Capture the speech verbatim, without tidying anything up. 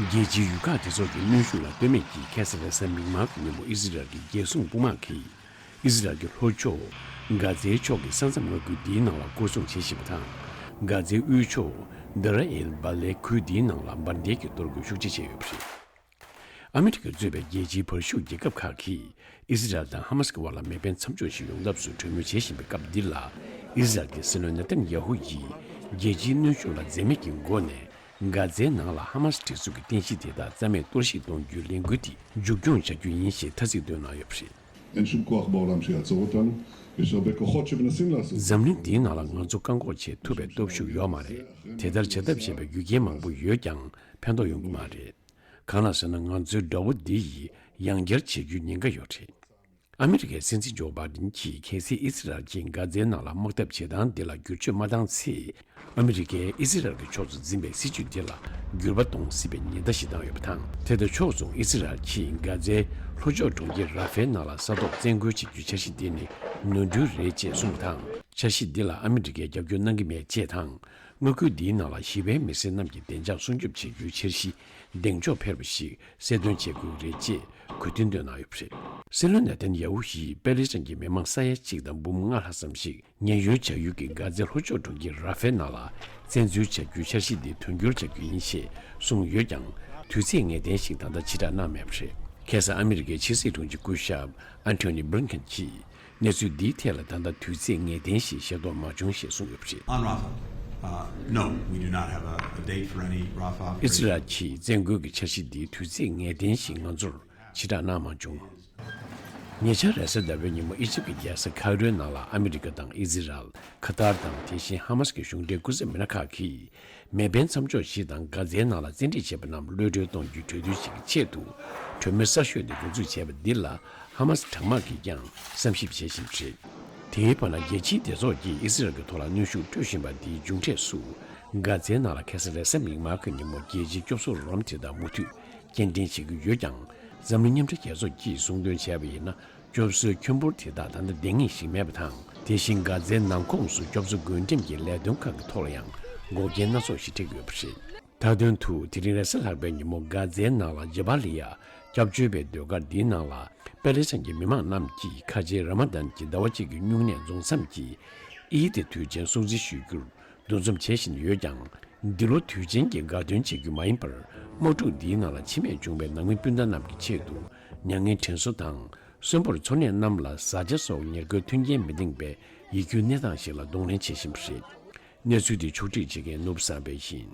རྒྱལ་སྤྱིའི་ཡུལ་ཁག་དེ་ཚོ་གི་གནོན་ཤུགས་ལ་ལྟོས་མེད་ཀྱིས་ཁ་སང་རེས་གཟའ་མིག་དམར་གྱི་ཉིན་མོ་ཨི་ཟི་རལ་གྱི་རྒྱལ་སྲུང་དཔུང་དམག་གིས་ཨི་ཟི་རལ་གྱི་ལྷོ་ཕྱོགས་གྷ་ཛའི་ཕྱོགས་ཀྱི་ས་མཚམས་མངའ་ཁུལ་འདིའི་ནང་ལ་སྐོར་སྲུང་བྱེད་བཞིན་པ་དང་། གྷ་ཛའི་དབུས་ཕྱོགས་དེ་ར་ཨེལ་བ་ལེ་ཁུལ་འདིའི་ནང་ལ་འབར་མདེལ་གྱི་གཏོར་རྒོལ་ཤུགས་ཆེ་བྱས་ཡོད་པ་རེད། ཨ་མི་རི་ཀས་གཙོས་པའི་རྒྱལ་སྤྱིའི་བར་ཤུགས་རྒྱལ་ཁབ་ཁག་གིས་ཨི་ཟི་རལ་དང་ཧ་མ་སི་ཀྱི་དབར་ལ་མེ་འཕེན་མཚམས་འཇོག་ཞིག་ཡོང་ཐབས་སུ་གྲོས་མོལ་བྱེད་བཞིན་པའི་སྐབས་འདི་ལ། ཨི་ཟི་རལ་གྱི་སྲིད་བློན་ནེ་ཐན་ཡ་ཧུ་ཡིས་རྒྱལ་སྤྱིའི་གནོན་ཤུགས་ལ་འཛེམ་མེད་ཀྱི་སྒོ་ནས་གྷ་ཛའི་ནང་ལ་ཧ་མ་སི་སྒྲིག་འཛུགས་ཀྱི་རྟེན་གཞི་དེ་དག་རྩ་མེད་གཏོར་བཤིག་གཏོང་རྒྱུའི་ལས་འགུལ་དེ་མཇུག་སྐྱོང་བྱ་རྒྱུ་ཡིན་ཞེས་ཐ་ཚིག་བཏོན་གནང་ཡོད་པ་རེད། אין שום כוח בעולם שיעצור אותנו, יש הרבה כוחות שמנסים לעשות את זה. འཛམ་གླིང་འདིའི་ནང་ལ་ང་ཚོ་བཀག་འགོག་བྱེད་ཐུབ་པའི་སྟོབས་ཤུགས་ཡོད་མ་རེད། དེ་ལྟར་བྱ་ཐབས་བྱེད་པའི་རྒྱུ་རྐྱེན་མང་པོ་ཡོད་ཀྱང་ཕན་ཐོགས་ཡོང་གི་མ་རེད། གང་ལགས་ཟེར་ན། ང་ཚོའི་དགྲ་བོ་འདི་ཡིས་ཡང་བསྐྱར་བྱེད་རྒྱུའི་ཉེན་ཁ་ཡོད་རེད། ཨ་མི་རི་ཀའི་སྲིད་འཛིན་ཇོ་བྷའི་ཌེན་གྱིས་གལ་སྲིད་ཨི་སི་རལ་གྱིས་གྷ་ཛའི་ནང་ལ་དམག་འཐབ་བྱེད་སྟངས་འདི་ལ་བསྒྱུར་བཅོས་མ་བཏང་ཚེ། ཨ་མི་རི་ཀས་ཨི་སི་རལ་གྱི་ཕྱོགས་སུ་འཛིན་པའི་སྲིད་ཇུས་འདི་ལ་འགྱུར་བ་གཏོང་སྲིད་པའི་ཉེན་བརྡ་ཞིག་བཏང་ཡོད་པ་དང་། དེ་དང་ཕྱོགས་མཚུངས་ཨི་སི་རལ་གྱིས་གྷ་ཛའི་ལྷོ་ཕྱོགས་གྲོང་ཁྱེར་ར་ཧྥའི་ནང་ལ་ས་ཐོག་བཙན་རྒོལ་བྱེད་རྒྱུའི་འཆར་གཞི་འདི་ནི་ནོར་འཁྲུལ་རེད་ཅེས་གསུངས་པ་དང་། འཆར་གཞི་འདི་ལ་ཨ་མི་རི་ཀས་རྒྱབ་སྐྱོར་གནང་གི་མེད་ཅེས་དང་། མངའ་ཁུལ་འདིའི་ནང་ལ་ཞི་བའི་མི་སེར་རྣམས་ཀྱི་བདེ་འཇགས་སྲུང་སྐྱོབ་བྱེད་རྒྱུའི་འཆར་གཞི་གདེང་འཇོག་འཕེར་བ་ཞིག་གསལ་སྟོན་བྱེད་དགོས་ཀྱི་རེད་ཅེས་གོ་སྟོན་བཏོན་གནང་ཡོད་པ་རེད། སྲིད་བློན་ནེ་ཐན་ཡ་ཧུ་ཡིས་པེ་ལེ་སི་ཐན་གྱི་མི་མང་ས་ཡ་གཅིག་དང་འབུམ་ལྔ་ལྷག་ཙམ་ཞིག་ཉེན་གཡོལ་བྱ་ཡུལ་གྱི་གྷ་ཛའི་ལྷོ་ཕྱོགས་གྲོང་ཁྱེར་ར་ཧྥའི་ནང་ལ་བཙན་འཛུལ་བྱ་རྒྱུའི་འཆར་གཞི་འདི་དོན་འཁྱོལ་བྱ་རྒྱུ་ཡིན་ཞེས་གསུངས་ཡོད་ཀྱང་། དུས་ཚིགས་ངེས་གཏན་ཞིག་ད་ལྟ་ཕྱིར་བསྒྲགས་གནང་མེད་པ་རེད། ཁ་སང་ཨ་མི་རི་ཀའི་ཕྱི་སྲིད་དྲུང་ཆེ་སྐུ་ཞབས་ཨན་ཐོ་ནི་བྷི་ལིན་ཁན་གྱིས། གནས་ཚུལ་འདིའི་ཐད་ལ་ད་ལྟ་དུས་ཚིགས་ངེས་གཏན་ཞིག་ཤེས་རྟོགས་མ་བྱུང་ཞེས་གསུངས་ཡོད་པ་རེད། On Rafah, uh, no, we do not have a, a date for any Rafah. ཨི་སི་རལ་གྱིས་བཙན་རྒོལ་གྱི་འཆར་གཞི་འདིའི་དུས་ཚིགས་ངེས་གཏན་ཞིག་ང་ཚོར་ཕྱིར་བསྒྲགས་གནང་མ་བྱུང་། ཉེ་ཆར་རེས་གཟའ་ཟླ་བའི་ཉིན་མོ་ཨི་ཇིབ་ཀྱི་རྒྱལ་ས་ཁའི་རོའི་ནང་ལ་ཨ་མི་རི་ཀ་དང་ཨི་ཟི་རལ། ཁ་ཐར་དང་དེ་བཞིན་ཧ་མ་སི་ཀྱི་གཞུང་འབྲེལ་སྐུ་ཚབ་མི་སྣ་ཁག་གིས། མེ་འཕེན་མཚམས་འཇོག་ཞིག་དང་གྷ་ཛའི་ནང་ལ་བཙན་ཁྲིད་བྱས་པ་རྣམས་གློད་གྲོལ་གཏོང་རྒྱུའི་གྲོས་མཐུན་ཞིག་གི་ཆེད་དུ་གྲོས་མོལ་གསར་ཤོས་དེ་འགོ་འཛུགས་བྱས་པ་འདི་ལ་ཧ་མ་སི་དྲག་དམག་གིས་ཀྱང་བསམ་ཞིབ་བྱེད་བཞིན་པ་རེད། དེའི་བར་ན་རྒྱལ་སྤྱིའི་སྡེ་ཚོགས་ཀྱིས་ཨི་སི་རལ་གྱི་ཐོག་ལ་གནོན་ཤུགས་སྤྲོད་བཞིན་པ་འདིའི་མཇུག་འབྲས་སུ། གྷ་ཛའི་ནང་ལ་ཁ་སང་རེས་གཟའ་མིག་དམར་གྱི་ཉིན་མོ་རྒྱལ་སྤྱིའི་སྐྱོབ་གསོ་རོགས་རམ་དེ་དག་མུ་མཐུད་སྐྱེལ་འདྲེན་བྱེད་ཀྱི་ཡོད་ཀྱང་། འཛམ་གླིང་མཉམ་འབྲེལ་རྒྱལ་ཚོགས་ཀྱིས་གསུང་དོན་བྱས་པ་ཡིན་ན། སྐྱོབ་གསོའི་ཁྱོན་འབོར་དེ་དག་ད་ལྟ་ལྡེང་ངེས་ཤིག་མེད་པ་དང་། དེ་བཞིན་གྷ་ཛའི་ནང་ཁོངས་སུ་སྐྱོབ་གསོ་བགོ་འགྲེམས་ཀྱི་ལས་དོན་ཁག་གི་ཐོག་ལ་ཡང་འགོག་རྐྱེན་སྣ་ཚོགས་ཤིག་འཕྲད་ཀྱི་ཡོད་པ་རེད། མཐའ་དོན་དུ་དེ་རིང་རེས་གཟའ་ལྷག་པའི་ཉིན་མོ་གྷ་ཛའི་ནང་ལ་ཇེ་བྷ་ལི་ཡ་སྐྱབས་བཅོལ་བའི་ཟློས་གར་འདིའི་ནང་ལ་པེ་ལེ་སི་ཐན་གྱི་མི་མང་རྣམས་ཀྱིས་ཁ་ཆེའི་ར་མ་དན་གྱི་ཟླ་བ་གཅིག་གི་སྨྱུང་གནས་རྫོགས་མཚམས་ཀྱི་ཨིད་དེ་དུས་ཆེན་སྲུང་བརྩི་ཞུ་རྒྱུར་འདུ་འཛོམས་བྱེད་བཞིན་ཡོད་ཀྱང་། འདི་ལོ་དུས་ཆེན་གྱི་དགའ་སྟོན་བྱེད་རྒྱུ་མ་ཡིན་པར། དམག་འཁྲུག་འདིའི་ནང་ལ་འཆི་རྨས་བྱུང་བའི་ནང་མི་སྤུན་ཟླ་རྣམས་ཀྱི་ཆེད་དུ་མྱ་ངན་དྲན་གསོ་དང་། གསོན་པོར་འཚོ་གནས་རྣམས་ལ་བཟའ་བཅའ་སོགས་ཉེར་མཁོའི་མཐུན་རྐྱེན་མི་ལྡན་པའི་ཡིད་སྐྱོའི་གནས་སྟངས་ཤིག་ལ་གདོང་ལེན་བྱེད་བཞིན་པ་རེད། གནས་ཚུལ་འདི་ཕྱོགས་སྒྲིག་བྱེད་མཁན་ནོར་བུ་བསམ་འཕེལ་ཡིན།